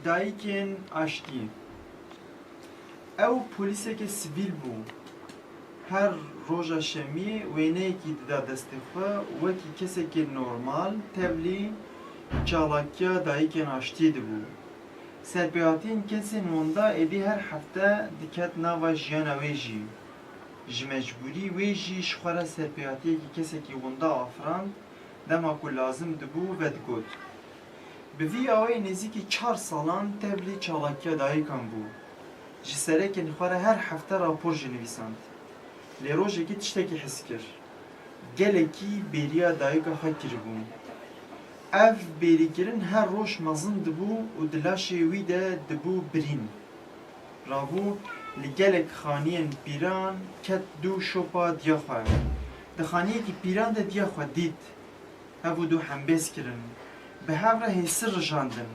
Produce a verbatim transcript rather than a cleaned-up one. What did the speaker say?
Dayikên aştî. Ew polîsekê sivîl bû. Her roja şemiyê wêneyekî dida destê xwe û wekî kesekî normal tevlî çalakiya dayikên aştiyê dibû. Serpêhatiyên kesên winda êdî her hefte diket nava jiyana wê jî. Ji mecbûrî wê jî ji xwe re serpêhatiyekî kesekî winda afirand, dema ku lazim dibû vedigot. Bi vî awayî nêzîkî çar salan tevlî çalakiya dayikan bû. Ji serekên xwe re her hefte rapor jî nivîsand. Lê rojekî tiştekî his kir. Gelekî bêriya dayika xwe kiribû. Ev bêrîkirin her roj mezin dibû û di laşê wî de dibû birîn. Rabû li gelek xaniyên pîran ket dû şopa diya xwe. Di xaniyekî pîran de diya xwe dît. Hev û du hembêz kirin. Bi hev re hêsir rijandin.